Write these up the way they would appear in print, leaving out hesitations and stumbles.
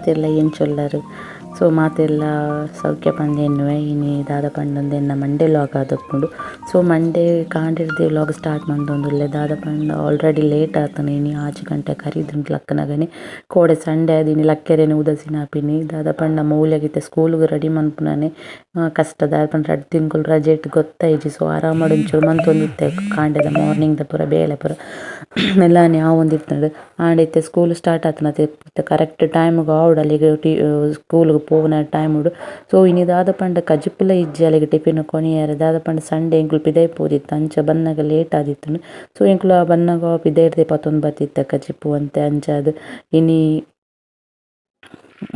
ಮಾತೆರ್ಲ ಎಂಚೊಲ್ಲರು ಸೊ ಮಾತೆರ್ಲ ಸೌಖ್ಯ ಪಂದ್ ಎನ್ನುವೆ ಇನಿ ದಾದ ಪಂಡೊಂದು ಎನ್ನ ಮಂಡೆ ಲಾಗ್ ಆದುಪ್ಪುಂಡು. ಸೊ ಮಂಡೆ ಕಾಂಡೆರ್ದೆ ವ್ಲಾಗ್ ಸ್ಟಾರ್ಟ್ ಮಂತೊಂದುಲ್ಲೆ ದಾದ ಪಂಡ ಆಲ್ರೆಡಿ ಲೇಟ್ ಆತುಂಡು ಇನಿ 6 ಗಂಟೆ ಕರಿದುಂಡು ಲಕ್ಕನಗನೆ ಕೋಡೆ ಸಂಡೆ ಆದ್ ಇನಿ ಲಕ್ಕೆರೆನೆ ಉದಾಸೀನ ಆಪಿನಿ ದಾದ ಪಂಡ ಮೌಲ್ಯಗಿತ್ತೆ ಸ್ಕೂಲ್ಗ್ ರೆಡಿ ಮನ್ಪುನನೆ ಕಷ್ಟ ದಾದ ಪಂಡ ರಡ್ಡ್ ತಿಂಗೊಲು ರಜೆಟ್ ಗೊತ್ತಾಯಿಜಿ. ಸೊ ಆರಾಮಡ್ ಒಂಚೂರು ಮಂತೊಂದಿತ್ತೆ ಕಾಂಡೆದ ಮಾರ್ನಿಂಗ್ ದ ಪೂರ ಬೇಲೆ ಪೂರ ಮೆಲ್ಲಾನೆ ಆವೊಂದಿತ್ತುಂಡು. ಆಂಡ ಇತ್ತೆ ಸ್ಕೂಲ್ ಸ್ಟಾರ್ಟ್ ಆತುಂಡು ಇತ್ತೆ ಕರೆಕ್ಟ್ ಟೈಮ್ ಗ್ ಆವೊಡು ಅಲ್ಲಿಗ್ ಸ್ಕೂಲ್ ಗ್ ಪೋವುನ ಟೈಮ್ ಡ್. ಸೊ ಇನಿ ದಾದ ಪಂಡ ಕಜಿಪುಲ ಇಜ್ಜಿ ಅಲೆಗ್ ಟಿಫಿನ್ ಕೊನಿಯೆರೆ ದಾದ ಪಂಡ ಸಂಡೆ ಎಂಕುಲು ಪಿದಯಿ ಪೋದಿತ್ತ ಅಂಚ ಬನ್ನಗ ಲೇಟ್ ಆದಿತ್ತುಂಡು. ಸೊ ಎಂಕುಲು ಆ ಬನ್ನಗ ಪಿದಯಿರ್ದೆ ಪತೊಂದು ಬತ್ತಿತ್ತ ಕಜಿಪು ಒಂತೆ ಅಂಚಾದ್ ಇನಿ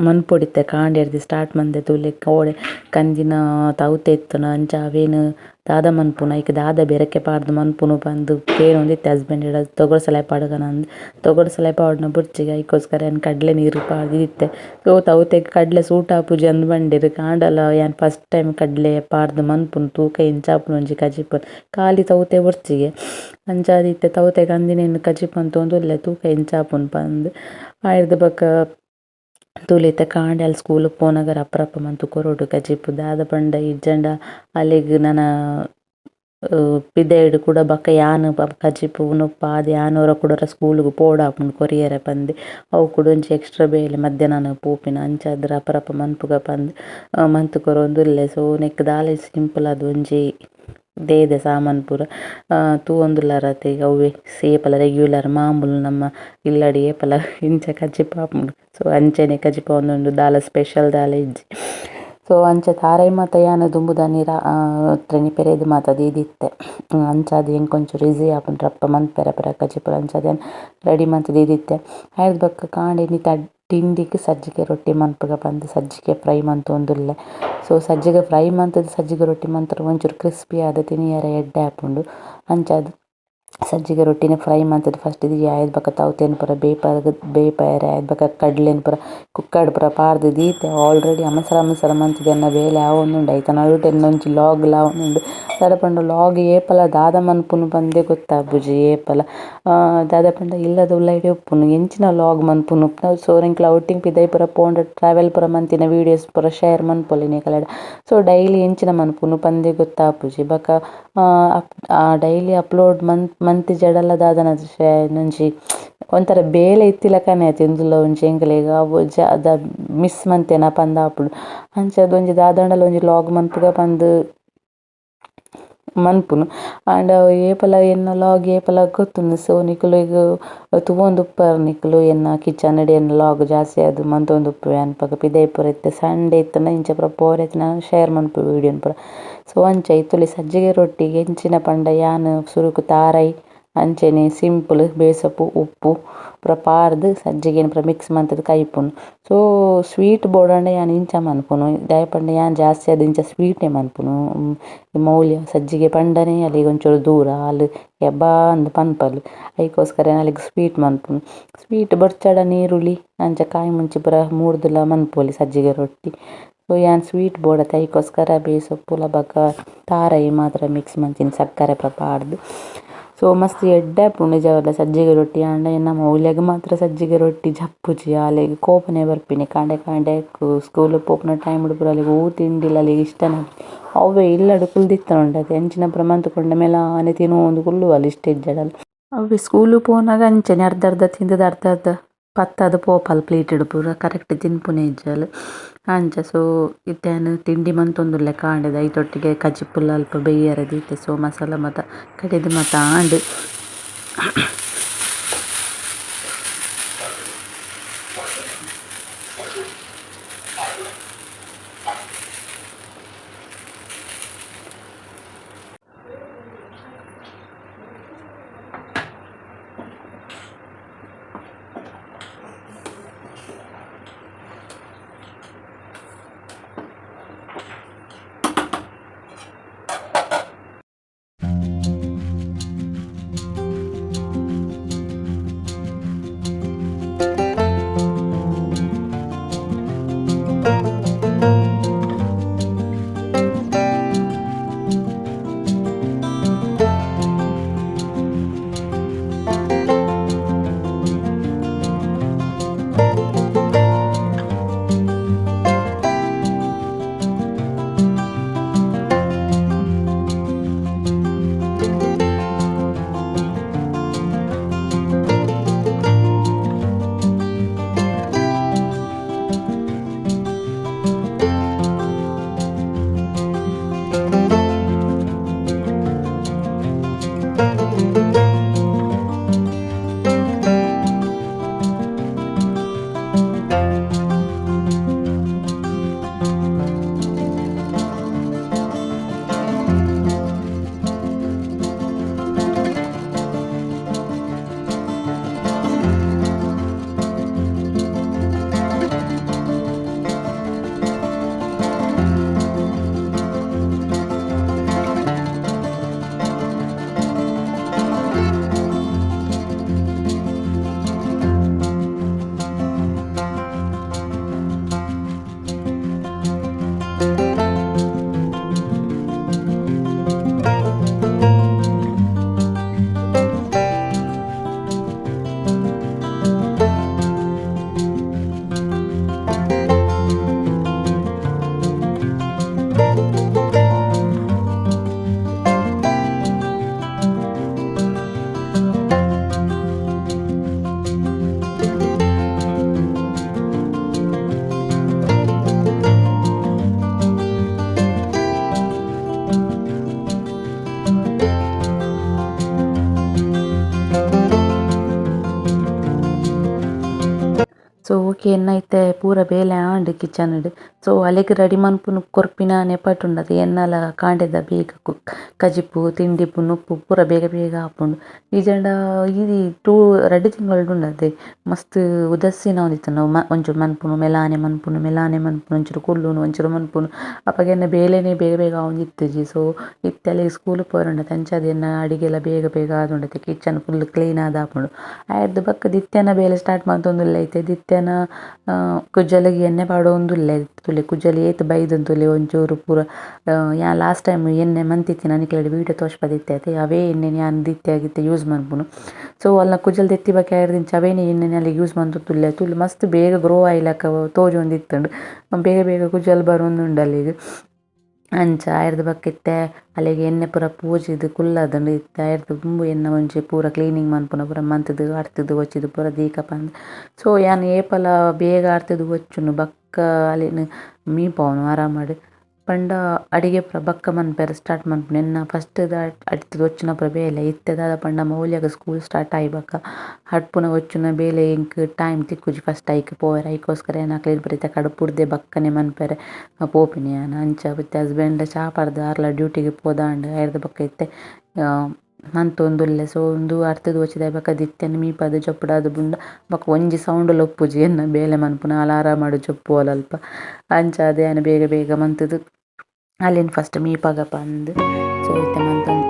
ಮನ್ಪೊಡಿತ್ತೆ ಕಾಂಡೆರ್ದ್ ಸ್ಟಾರ್ಟ್ ಮಂದೆ ತೂಲೆ ಕೋಡೆ ಕಂಜಿನ ತೌತೆ ಇತ್ತುಂಡು ಅಂಚ ಅವೇನ್ ದಾದ ಮನ್ಪುನ ಐಕ್ ದಾದ ಬೆರಕೆ ಪಾಡ್ದ್ ಮನ್ಪುನು ಪಂದ್ ಕೇನೊಂದಿತ್ತೆ ಹಸ್ಬೆಂಡ್ ತೊಗರ್ಸಲೆ ಪಾಡ್ಗನಂದ್ ತೊಗರ್ಸಲೆ ಪಾಡುನ ಬೊರ್ಚಿಗೆ ಐಕೋಸ್ಕರ ಯಾನ್ ಕಡ್ಲೆ ನೀರು ಪಾಡ್ದಿತ್ತೆ. ಸೊ ತೌತೆಗ್ ಕಡ್ಲೆ ಸೂಟ್ ಆಪುಜಿ ಅಂದ್ ಪಂಡೆರ್ ಆಂಡಲ ಯಾನ್ ಫಸ್ಟ್ ಟೈಮ್ ಕಡ್ಲೆ ಪಾಡ್ದ್ ಮನ್ಪುನು ತೂಕ ಎಂಚ ಆಪುಂಡು ಒಂಜಿ ಕಜಿಪು ಖಾಲಿ ತೌತೆ ಬೊರ್ಚಿಗೆ ಅಂಚಾದ್ ಇತ್ತೆ ತೌತೆ ಕಂದಿನೆನ್ ಕಜಿಪು ಮಂತೊಂದುಲ್ಲೆ ತೂಕ ಎಂಚ ಆಪುಂಡು ಪಂದ್. ಆಯ್ರ್ದ್ ಬೊಕ ತೂಲೆ ಇತ್ತೆ ಕಾಂಡೆ ಅಲ್ ಸ್ಕೂಲ್ ಪೋನಗ ರಪ್ಪ ರಪ್ಪ ಮಂತ್ ಕೊರೊಡು ಕಜಿಪು ದಾದ ಪಂಡ ಇಜ್ಜಂಡ ಅಲೆಗ್ ನನ ಪಿದಯಿಡ್ ಕುಡ ಬೊಕ ಯಾನ್ ಕಜಿಪು ಉನೊಪಾದ್ ಯಾನ್ ಒರ ಕುಡೊರ ಸ್ಕೂಲ್ಗ್ ಪೋಡಾಪುಂಡು ಕೊರಿಯೆರೆ ಪಂದ್ ಅವು ಕುಡ ಒಂಜಿ ಎಕ್ಸ್ಟ್ರಾ ಬೇಲೆ ಮಧ್ಯಾಹ್ನ ಪೋಪಿನ ಅಂಚಾದ್ ರಪ್ಪ ರಪ್ಪ ಮನ್ಪುಗ ಪಂದ್ ಮಂತ್ ಕೊರೊಂದುಲ್ಲೆ. ಸೊ ನೆಕ್ಕ್ ದಾಲ ಸಿಂಪಲ್ ಆದ್ ಒಂಜಿ ದೇದೆ ಸಾಮಾನ್ ಪೂರ ತೂವೊಂದುಲ್ಲರತೆ ಈಗ ಅವ್ವೆ ಏಪಲ ರೆಗ್ಯುಲರ್ ಮಾಮೂಲು ನಮ್ಮ ಇಲ್ಲಡ್ ಏಪಲ ಇಂಚ ಕಜಿಪು ಆಪುಂಡು. ಸೊ ಅಂಚನೆ ಕಜಿಪು ಆವೊಂದುಂಡು ದಾಲ ಸ್ಪೆಷಲ್ ದಾಲ ಇಜ್ಜಿ. ಸೊ ಅಂಚ ತಾರಾಯಿ ಮಾತ ಯಾನ್ ದುಂಬುದಾನಿ ಪೆರೆದ್ ಮಾತ ದೀದಿತ್ತೆ ಅಂಚಾದ್ ಎಂಕ್ ಒಂಚೂರು ಈಸಿ ಆಪುಂಡು ರಪ್ಪ ಮನ್ಪೆರೆ ಪೂರ ಕಜಿಪು ಅಂಚಾದ್ ಯಾನ್ ರೆಡಿ ಮಂತ್ ದೀದಿತ್ತೆ. ಆಯ್ರ್ದ್ ಬೊಕ್ಕ ಕಾಂಡೆ ಇನಿ ತಿಂಡಿಗ್ ಸಜ್ಜಿಗೆ ರೊಟ್ಟಿ ಮನ್ಪುಗ ಪಂದ್ ಸಜ್ಜಿಗೆ ಫ್ರೈ ಮಂತೊಂದುಲ್ಲೆ. ಸೊ ಸಜ್ಜಿಗೆ ಫ್ರೈ ಮಂತುದು ಸಜ್ಜಿಗೆ ರೊಟ್ಟಿ ಮಂತ್ಂಡ ಒಂಚೂರು ಕ್ರಿಸ್ಪಿ ಆದ್ ತಿನಿಯೆರೆ ಎಡ್ಡೆ ಆಪುಂಡು. ಅಂಚಾದ್ ಸಜ್ಜಿಗೆ ರೊಟ್ಟಿನ ಫ್ರೈ ಮಂತುದು ಫಸ್ಟ್ ಆಯ್ರ್ದ್ ಬೊಕ ತೌತೆನ್ ಪೂರ ಬೇಪಾಯೆರೆ ಆಯ್ರ್ದ್ ಬೊಕ ಕಡ್ಲೆನ್ ಪೂರ ಕುಕ್ಕರ್ಡ್ ಪೂರ ಪಾಡ್ದ್ ದೀತೆ ಆಲ್ರೆಡಿ ಅಮಸರ ಅಮಸರ ಮಂತುದು ಎನ್ನ ಬೇಲೆ ಆವೊಂದುಂಡು. ಐತ ನಡುಟು ಎನ್ನ ಒಂಜಿ ಲಾಗ್ಲ ಆವೊಂದುಂಡು. ದಾದ ಪಂಡ ಲಾಗ್ ಏಪಲ ದಾದ ಮನ್ಪುನು ಪಂದೇ ಗೊತ್ತಾಪುಜಿ ಏಪಲ ದಾದ ಪಂಡ ಇಲ್ಲದ ಉಲಯಿಡೆ ಉಪ್ಪುನು ಎಂಚಿನ ಲಾಗ್ ಮನ್ಪುನು. ಸೊ ಎಂಕ್ಲ ಔಟಿಂಗ್ ಪಿದಯಿ ಪೂರ ಪೋಂಡ ಟ್ರಾವೆಲ್ ಪೂರ ಮಂತಿನ ವೀಡಿಯೋಸ್ ಪೂರ ಶೇರ್ ಮನ್ಪೊಲಿ ನಿಕಲೆಡ. ಸೊ ಡೈಲಿ ಎಂಚಿನ ಮನ್ಪುನು ಪಂದೇ ಗೊತ್ತಾಪುಜಿ. ಬೊಕ ಡೈಲಿ ಅಪ್ಲೋಡ್ ಮಂತಿಜಡಲ ದಾದನ ಒಂಜಿ ಒಂಥರ ಬೇಲೆ ಇತ್ತಿಲಕನೆ ಆತು ಇಂದುಲ ಒಂಜಿ ಎಂಕಲೆಗ್ ಅವು ದ ಮಿಸ್ ಮಂತೇನ ಪಂದ್ ಆಪುಂಡು. ಅಂಚಾದ್ ಒಂಜಿ ದಾದಾಂಡಲ ಒಂಜಿ ಲಾಗ್ ಮನ್ಪುಗ ಪಂದ್ ಮನ್ಪುನು. ಆಂಡ ಏಪಲ ಎನ್ನ ಲಾಗ್ ಏಪಲ ಗೊತ್ತುಂಡು. ಸೊ ನಿಕುಲೆಗ್ ತೂವೊಂದುಪ್ಪರ್ ನಿಕುಲು ಎನ್ನ ಕಿಚನ್ ಡ್ ಎನ್ನ ಲಾಗ್ ಜಾಸ್ತಿ ಆದ್ ಮಂತೊಂದುಪ್ಪುವೆ ಅನ್ಪಗ ಪಿದಯಿ ಪೂರ ಇತ್ತೆ ಸಂಡೆ ಇತ್ತ್ಂಡ ಇಂಚ ಪೂರ ಪೋರೆ ಇತ್ತ್ಂಡ ಶೇರ್ ಮನ್ಪುವೆ ವೀಡಿಯೋನ್ ಪೂರ. ಸೊ ಅಂಚ ಇತ್ತುಲಿ ಸಜ್ಜಿಗೆ ರೊಟ್ಟಿಗ್ ಎಂಚಿನ ಪಂಡ ಯಾನ್ ಸುರುಕು ತಾರಾಯಿ ಅಂಚನೆ ಸಿಂಪಲ್ ಬೇಸೊಪ್ಪು ಉಪ್ಪು ಪೂರ ಪಾಡ್ದ್ ಸಜ್ಜಿಗೆನ್ ಪೂರ ಮಿಕ್ಸ್ ಮಂತುದು ಕೈಪುನು. ಸೊ ಸ್ವೀಟ್ ಬೋಡಾಂಡ ಯಾನ್ ಇಂಚ ಮನ್ಪುನು ದಾಯೆ ಪಂಡ ಯಾನ್ ಜಾಸ್ತಿ ಆದ್ ಇಂಚ ಸ್ವೀಟೇ ಮನ್ಪುನು. ಮೌಲ್ಯ ಸಜ್ಜಿಗೆ ಪಂಡನೆ ಅಲೆಗ್ ಒಂಚೂರು ದೂರ ಆಲ್ ಯಬ್ಬಾ ಅಂದ್ ಪನ್ಪಲ್ ಐಕೋಸ್ಕರ ಯಾನ್ ಅಲೆಗ್ ಸ್ವೀಟ್ ಮನ್ಪುನು. ಸ್ವೀಟ್ ಬೊರ್ಚಡ ನೀರುಳ್ಳಿ ಅಂಚ ಕಾಯಿ ಮುಂಚಿ ಪೂರ ಮೂರ್ದುಲ ಮನ್ಪೊಲಿ ಸಜ್ಜಿಗೆ ರೊಟ್ಟಿ. ಸೊ ಯಾನ್ ಸ್ವೀಟ್ ಬೋಡತ್ತೆ ಐಕೋಸ್ಕರ ಬೇಸೊಪ್ಪುಲ ಬೊಕ ತಾರಾಯಿ ಮಾತ್ರ ಮಿಕ್ಸ್ ಮಂತಿನಿ ಸಕ್ಕರೆ ಪೂರ ಪಾಡ್ದ್. ಸೊ ಮಸ್ತ್ ಎಡ್ಡೆ ಆಪುಂಡು ನಿಜವಾದ್ಲ ಸಜ್ಜಿಗೆ ರೊಟ್ಟಿ. ಆಂಡ ಎನ್ನ ಮೌಲ್ಯಗ್ ಮಾತ್ರ ಸಜ್ಜಿಗೆ ರೊಟ್ಟಿ ಜಪ್ಪುಜಿ ಅಲೆಗ್ ಕೋಪನೆ ಬರ್ಪಿನಿ ಕಾಂಡೆ ಕಾಂಡೆ ಸ್ಕೂಲ್ ಪೋಪುನ ಟೈಮ್ ಪೂರ ಅಲೆಗ್ ಒವು ತಿಂಡಿಲ ಅಲೆಗ್ ಇಷ್ಟನೆ ಅವ್ವೆ ಇಲ್ಲಡ್ ಕುಲ್ದಿತ್ತುಂಡತೆ ಎಂಚಿನ ಪೂರ ಮಂತ್ ಮೆಲಾನೆ ತಿನೊಂದು ಕುಲ್ಲುವಲ್ ಇಷ್ಟ ಇಜ್ಜಡಲ್. ಅವ್ವೆ ಸ್ಕೂಲ್ ಪೋನಗ ಅಂಚನೆ ಅರ್ಧ ಅರ್ಧ ತಿಂದುದು ಅರ್ಧ ಅರ್ಧ ಪತ್ತಾದ್ ಪೋಪಲ್ ಪ್ಲೇಟ್ ಪೂರ ಕರೆಕ್ಟ್ ತಿನ್ಪುನೆ ಇಜ್ಜಲ್ ಅಂಚ. ಸೊ ಇತ್ತೆ ಯಾನ್ ತಿಂಡಿ ಮಂತೊಂದುಲ್ಲೆ ಕಾಂಡೆದ ಐತೊಟ್ಟಿಗೆ ಕಜಿಪುಲ ಅಲ್ಪ ಬೇಯೆರೆ ದೀತೆ. ಸೊ ಮಸಾಲ ಮಾತ ಕಡೆದ್ ಮಾತ ಆಂಡ್. ಓಕೆ ಎನ್ನ ಇತ್ತೆ ಪೂರ ಬೇಲೆ ಆಂಡ್ ಕಿಚನ್ ಡ್. ಸೊ ಅಲೆಗ್ ರೆಡಿ ಮನ್ಪುನು ಕೊರ್ಪಿನ ನೆಪಟುಂಡತೆ ಎನ್ನಲ ಕಾಂಡೆದ ಬೇಗ ಕಜಿಪು ತಿಂಡಿ ನುಪ್ಪು ಪೂರ ಬೇಗ ಬೇಗ ಆಪುಂಡು. ಇಜ್ಜಂಡ ಇದಿ 2 ತಿಂಗಳುಂಡತೆ ಮಸ್ತ್ ಉದಾಸೀನ ಒಂದಿತ್ತುಂಡು ಒಂಚೂರು ಮನ್ಪುನು ಮೆಲಾನೆ ಮನ್ಪುನು ಮೆಲಾನೆ ಮನ್ಪುನು ಒಂಚೂರು ಕುಲ್ಲುನು ಒಂಚೂರು ಮನ್ಪುನು ಅಪಗ ಎನ್ನ ಬೇಲೆನೆ ಬೇಗ ಬೇಗ ಆವೊಂದಿತ್ತುಜಿ. ಸೊ ಇತ್ತೆ ಅಲೆಗ್ ಸ್ಕೂಲ್ ಪೋರುಂಡತೆ ಅಂಚಾದ್ ಎನ್ನ ಅಡಿಗೆಲ ಬೇಗ ಬೇಗ ಆದುಂಡತೆ ಕಿಚನ್ ಫುಲ್ ಕ್ಲೀನ್ ಆದ್ ಆಪುಂಡು. ಆಯರ್ದ್ ಬೊಕ್ಕ ದಿತ್ಯನ ಬೇಲೆ ಸ್ಟಾರ್ಟ್ ಮಂತೊಂದುಲ್ಲೆ ಇತ್ತೆ ದಿತ್ಯನ ಕುಜಲ್ಗ್ ಎಣ್ಣೆ ಪಾಡೊಂದುಲ್ಲೆ ತೂಲೆ ಕುಜಲ್ ಏತ್ ಬೈದುಂತುಲೆ ಒಂಚೂರು ಪೂರ ಯಾನ್ ಲಾಸ್ಟ್ ಟೈಮ್ ಎಣ್ಣೆ ಮಂತಿತ್ತಿನ ನಿಕ್ಲೆಡ ವೀಡಿಯೋ ತೋಜ್ಪಾದಿತ್ತೆ ಅತೆ ಅವೇ ಎಣ್ಣೆನ್ ಯಾನ್ ದಿತ್ಯಾಗಿತ್ತೆ ಯೂಸ್ ಮನ್ಪುನು. ಸೊ ಅಲ್ನ ಕುಜಲ್ ದೆತ್ತಿ ಬೊಕ್ಕ ಆಯರ್ದಿಂಚ ಅವೇನೆ ಎಣ್ಣೆನ್ ಅಲೆಗ್ ಯೂಸ್ ಮಂತೊಂದುಲ್ಲೆ ತೂಲೆ ಮಸ್ತ್ ಬೇಗ ಗ್ರೋ ಆಯಿಲಕ ತೋಜೊಂದಿತ್ತುಂಡು ಬೇಗ ಬೇಗ ಕುಜಲ್ ಬರೊಂದುಂಡು ಅಲೆಗ್. ಅಂಚ ಆಯರ್ದ್ ಬೊಕ್ಕ ಇತ್ತೆ ಅಲೆಗ್ ಎಣ್ಣೆ ಪೂರ ಪೂಜಿದ್ ಕುಲ್ಲದುಂಡು ಇತ್ತೆ ಆಯರ್ದ್ ದುಂಬು ಎನ್ನ ಒಂಜಿ ಪೂರ ಕ್ಲೀನಿಂಗ್ ಮನ್ಪುನ ಪೂರ ಮಂತುದು ಅರ್ತಿದ್ ಒಚ್ಚಿದ್ ಪೂರ ದೀಕ ಪಂದ್. ಸೊ ಯಾನ್ ಏಪಲ ಬೇಗ ಅರ್ತಿದ್ ಒಚ್ಚುನು ಬೊಕ್ಕ ಅಲೆನ್ ಮೀಪಾವುನು ಆರಾಮಡ್ ಪಂಡ ಅಡಿಗೆ ಪೂರ ಬೊಕ್ಕ ಮನ್ಪೆರೆ ಸ್ಟಾರ್ಟ್ ಮನ್ಪುನು ಎನ್ನ ಫಸ್ಟ್ ಅಡ್ತುದು ಒಚ್ಚುನ ಪೂರ ಬೇಲೆ. ಇತ್ತೆ ದಾದ ಪಂಡ ಮೌಲ್ಯಗ್ ಸ್ಕೂಲ್ ಸ್ಟಾರ್ಟ್ ಆಯಿ ಬೊಕ್ಕ ಅಡ್ಪುನ ಒಚ್ಚುನ ಬೇಲೆ ಎಂಕ್ ಟೈಮ್ ತಿಕ್ಕುಜಿ ಫಸ್ಟ್ ಐಕ್ ಪೋವೆರೆ ಐಕೋಸ್ಕರ ಯಾನ್ ಅಕ್ಲೆನ್ ಪೂರ ಇತ್ತೆ ಕಡಪುಡ್ದೆ ಬಕ್ಕನೆ ಮನ್ಪೆರೆ ಪೋಪಿನಿ ಯಾನ್. ಅಂಚ ಇತ್ತೆ ಹಸ್ಬೆಂಡ್ ಚಾ ಪರ್ದ್ ಆರ್ಲ ಡ್ಯೂಟಿಗ್ ಪೋದಾಂಡ್ ಆಯರ್ದ್ ಬೊಕ್ಕ ಇತ್ತೆ ಮಂತೊಂದುಲ್ಲೆ. ಸೊ ಉಂದು ಅರ್ತಿದ್ ಒಚ್ಚಿದ ಬೊಕ್ಕ ದಿತ್ಯನ್ ಮೀಪಾದ್ ಜಪ್ಪುಡಾದ್ ಬುಂಡ ಬೊಕ್ಕ ಒಂಜಿ ಸೌಂಡ್ ಲೊಪ್ಪುಜಿ ಎನ್ನ ಬೇಲೆ ಮನ್ಪುನ ಆಲ್ ಆರಾಮಡ್ ಜಪ್ಪುವಲ್ ಅಲ್ಪ. ಅಂಚಾದ್ ಯಾನ್ ಬೇಗ ಬೇಗ ಮಂತುದು ಅಲೆನ್ ಫಸ್ಟ್ ಮೀಪಾಗ ಪಂದ್. ಸೊ ಇತ್ತೆ ಮಂತೊಂದು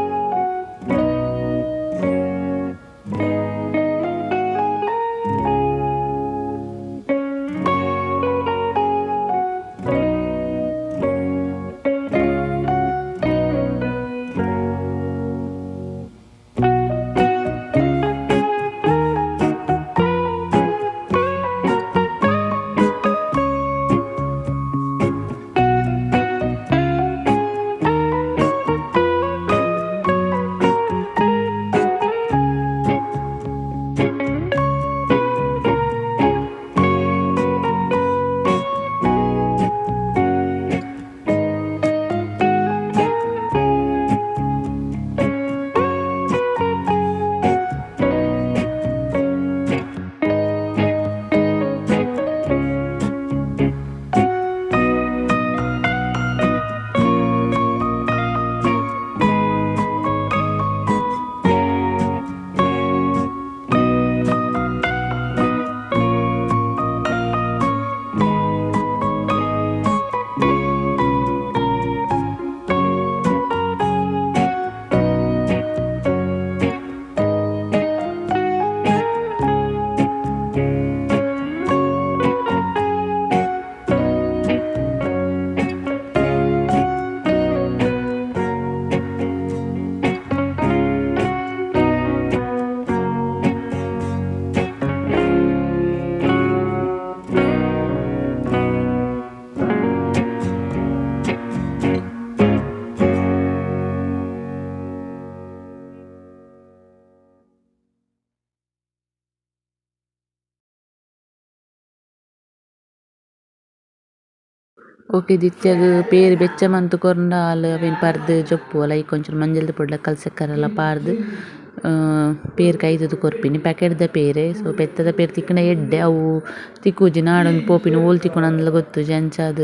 ಓಕೆ ದಿತ್ಯಗ್ ಪೇರ್ ಬೆಚ್ಚ ಮಂತ್ ಕೊರ್ಂಡ ಆಲ್ ಅವೆನ್ ಪರ್ದ್ ಜಪ್ಪುವಲ್ ಐಕ್ ಒಂಚೂರು ಮಂಜಲ್ದ ಪೊಡ್ಲ ಕಲ್ಸಕ್ಕರೆಲ ಪಾರ್ದ್ ಪೇರ್ ಕೈತುದು ಕೊರ್ಪಿನಿ ಪ್ಯಾಕೆಟ್ ದ ಪೇರೆ. ಸೊ ಪೆತ್ತದ ಪೇರ್ ತಿಕ್ಕುಂಡ ಎಡ್ಡೆ ಅವು ತಿಕ್ಕುಜಿ ನಾಡೊಂದು ಪೋಪಿನಿ ಓಲ್ ತಿಕ್ಕುಂಡು ಗೊತ್ತುಜಿ ಅಂಚಾದ್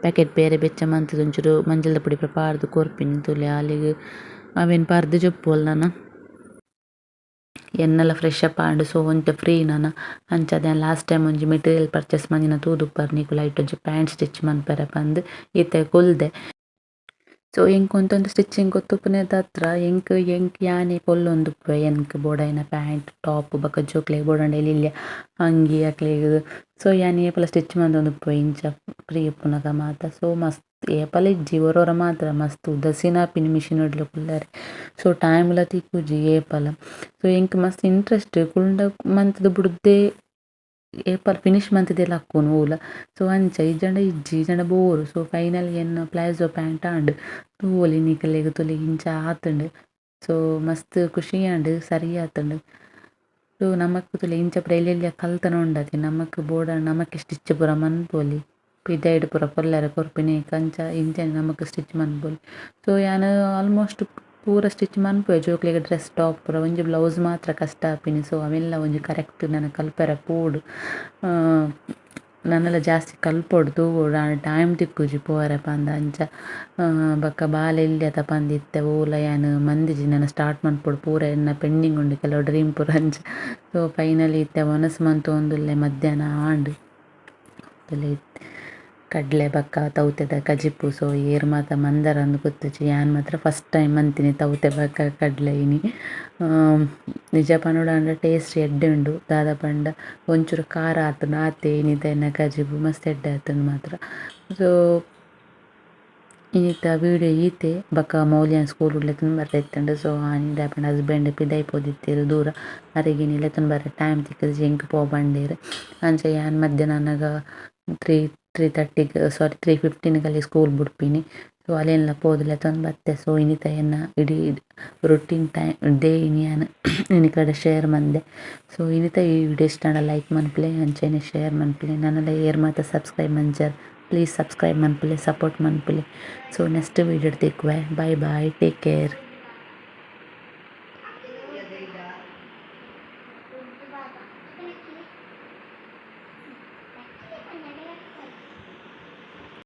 ಪ್ಯಾಕೆಟ್ ಪೇರೆ ಬೆಚ್ಚ ಮಂತುದು ಒಂಚೂರು ಮಂಜಲ್ದ ಪೊಡಿ ಪೂರ ಪಾರ್ದ್ ಕೊರ್ಪಿನಿ ತೂಲೆ ಆಲೆಗ್ ಅವೆನ್ ಪರ್ದ್ ಜಪ್ಪುವಲ್ ನನ. ಎನ್ನಲ ಫ್ರೆಶ್ ಅಪ್ ಆಂಡ್ ಸೊ ಒಂತೆ ಫ್ರೀ ನನ. ಅಂಚಾದ್ ಯಾನ್ ಲಾಸ್ಟ್ ಟೈಮ್ ಒಂಜಿ ಮೆಟೀರಿಯಲ್ ಪರ್ಚೇಸ್ ಮಂದಿನ ತೂದುಪ್ಪರ್ ನಿಕುಲು ಐಟ್ ಒಂಜಿ ಪ್ಯಾಂಟ್ ಸ್ಟಿಚ್ ಮನ್ಪೆರೆ ಪಂದ್ ಇತ್ತೆ ಕುಲ್ದೆ. ಸೊ ಎಂಕ್ ಒಂತೊಂತೆ ಸ್ಟಿಚಿಂಗ್ ಗೊತ್ತುಪ್ಪುನೆದ ಹತ್ರ ಎಂಕ್ ಎಂಕ್ ಯಾನೆ ಪೊಲ್ಲೊಂದುಪ್ಪುವೆ ಎಂಕ್ ಬೋಡಾಯಿನ ಪ್ಯಾಂಟ್ ಟಾಪ್ ಬೊಕ್ಕ ಜೋಕ್ಲೆಗ್ ಬೋಡಾಂಡ ಎಲ್ಯ ಅಂಗಿ ಅಕ್ಲೆಗ್. ಸೊ ಯಾನ್ ಏಪಲ ಸ್ಟಿಚ್ ಮಂತೊಂದುಪ್ಪುವೆ ಇಂಚ ಫ್ರೀ ಇಪ್ಪುನಗ ಮಾತ. ಸೊ ಮಸ್ತ್ ಏಪಲ ಇಜ್ಜಿ ಒರೊರ ಮಾತ್ರ ಮಸ್ತ್ ಉದಾಸೀನ ಆಪಿನಿ ಮಿಷಿನ್ ಡ್ಲ ಕುಲ್ಲರೆ. ಸೊ ಟೈಮ್ ಲ ತಿಕ್ಕುಜಿ ಏಪಲ. ಸೊ ಎಂಕ್ ಮಸ್ತ್ ಇಂಟ್ರೆಸ್ಟ್ ಕುಲ್ಂಡ ಮಂತುದು ಬುಡ್ದೆ ಏಪಲ ಫಿನಿಶ್ ಮಂತುದೆ ಲಕ್ಕುನು ಓಲ. ಸೊ ಅಂಚ ಇಜ್ಜಂಡ ಇಜ್ಜಿ ಇಜ್ಜಂಡ ಬೋರು. ಸೊ ಫೈನಲ್ ಎನ್ನ ಪ್ಲಾಜೋ ಪ್ಯಾಂಟ್ ಆಂಡ್ ತೂವೊಲಿ ನಿಕಲೆಗ್ ತೂಲೆ ಇಂಚ ಆತುಂಡು. ಸೊ ಮಸ್ತ್ ಖುಷಿ ಆಂಡ್ ಸರಿ ಆತುಂಡು. ಸೊ ನಮಕ್ ತೂಲೆ ಇಂಚ ಪೂರ ಎಲ್ಯ ಎಲ್ಯ ಕಲ್ತನ ಉಂಡತೆ ನಮಕ್ ಬೋಡ ನಮಕ್ ಸ್ಟಿಚ್ ಪೂರ ಮನ್ಪೊಲಿ ಪಿದಯ್ಡ್ ಪೂರ ಪೊಲ್ಲೆರೆ ಕೊರ್ಪಿನಿ ಅಂಚ ಇಂಚನೆ ನಮಕ್ ಸ್ಟಿಚ್ ಮನ್ಪೊಲಿ. ಸೊ ಯಾನ್ ಆಲ್ಮೋಸ್ಟ್ ಪೂರ ಸ್ಟಿಚ್ ಮನ್ಪುವೆ ಜೋಕ್ಲೆಗ್ ಡ್ರೆಸ್ ಟಾಪ್ ಪೂರ ಒಂಜಿ ಬ್ಲೌಸ್ ಮಾತ್ರ ಕಷ್ಟ ಆಪಿನಿ. ಸೊ ಅವೆಲ್ಲ ಒಂಜಿ ಕರೆಕ್ಟ್ ನನ ಕಲ್ಪೆರೆ ಪೋಡು. ನನಲ ಜಾಸ್ತಿ ಕಲ್ಪೊಡು ತೂವೊಡು ಆಂಡ ಟೈಮ್ ತಿಕ್ಕುಜಿ ಪೋಯೆರೆ ಪಂದ್ ಅಂಚ ಬೊಕ ಬಾಲೆ ಎಲ್ಯತ ಪಂದ್ ಇತ್ತೆ ಓಲ ಯಾನ್ ಮಂದಿಜಿ ನನ ಸ್ಟಾರ್ಟ್ ಮನ್ಪೊಡು ಪೂರ ಎನ್ನ ಪೆಂಡಿಂಗ್ ಉಂಡು ಕೆಲವು ಡ್ರೀಮ್ ಪೂರ ಅಂಚ. ಸೊ ಫೈನಲಿ ಇತ್ತೆ ವನಸ್ ಮಂತೊಂದುಲ್ಲೆ ಮಧ್ಯಾಹ್ನ ಆಂಡ್. ಕಡಲೆ ಬೊಕ್ಕ ತೌತೆದ ಕಜಿಪು. ಸೊ ಏರ್ ಮಾತ ಮಂದರಂದ್ ಗೊತ್ತುಜಿ, ಯಾನ್ ಮಾತ್ರ ಫಸ್ಟ್ ಟೈಮ್ ಮಂತಿನಿ ತೌತೆ ಬೊಕ್ಕ ಕಡಲೆ ಇನಿ. ನಿಜ ಪನೊಡಾಂಡ ಟೇಸ್ಟ್ ಎಡ್ಡೆ ಉಂಡು, ದಾದ ಪಂಡ ಒಂಚೂರು ಖಾರ ಆತುಂಡು ಆತೆ ಇನಿತ ಎನ್ನ ಕಜಿಪು ಮಸ್ತ್ ಎಡ್ಡೆ ಆತುಂಡು ಮಾತ್ರ. ಸೊ ಇನಿತ ವೀಡಿಯೋ ಈತೆ. ಬೊಕ್ಕ ಮೌಲ್ಯನ್ ಸ್ಕೂಲ್ ಲೆತ್ತೊಂದು ಬರ್ರೆ ಇತ್ತುಂಡು. ಸೊ ಆನಿ ದಾಯೆ ಪಂಡ ಹಸ್ಬೆಂಡ್ ಪಿದಯಿ ಪೋದಿತ್ತೆರ್ ದೂರ, ಅರೆಗ್ ಇನಿ ಲೆತ್ತೊಂದು ಬರ್ರೆ ಟೈಮ್ ತಿಕ್ಕುಜಿ ಎಂಕ್ ಪೋ ಪಂಡೆರ್. ಅಂಚ ಯಾನ್ ಮಧ್ಯಾಹ್ನ ಆನಗ 3:30ಗ್ ಸಾರಿ 3:15 ಅಲ್ಲಿ ಸ್ಕೂಲ್ ಬುಡ್ಪಿನಿ. ಸೊ ಅಲ್ಲೆಲ್ಲ ಪೋದು ಲೆತ್ತೊಂದು ಬತ್ತೆ. ಸೊ ಇನಿತ ಎನ್ನ ಇಡೀ ರೊಟೀನ್ ಟೈಮ್ ಡೇ ಇನಿ ಯಾನ್ ಇನಿ ಕಡೆ ಶೇರ್ ಮಂದೆ. ಸೊ ಇನಿತ ಈ ವಿಡಿಯೋ ಇಷ್ಟ ಆಂಡ ಲೈಕ್ ಮನ್ಪುಲೆ ಅಂಚನೆ ಶೇರ್ ಮನ್ಪುಲೆ. ನನಲ ಏರ್ ಮಾತ ಸಬ್ಸ್ಕ್ರೈಬ್ ಮಂಜರ್ ಪ್ಲೀಸ್ ಸಬ್ಸ್ಕ್ರೈಬ್ ಮನ್ಪುಲೆ, ಸಪೋರ್ಟ್ ಮನ್ಪುಲೆ. ಸೊ ನೆಕ್ಸ್ಟ್ ವೀಡಿಯೋ ತಿಕ್ಕುವೆ. Bye bye, take care. Baba.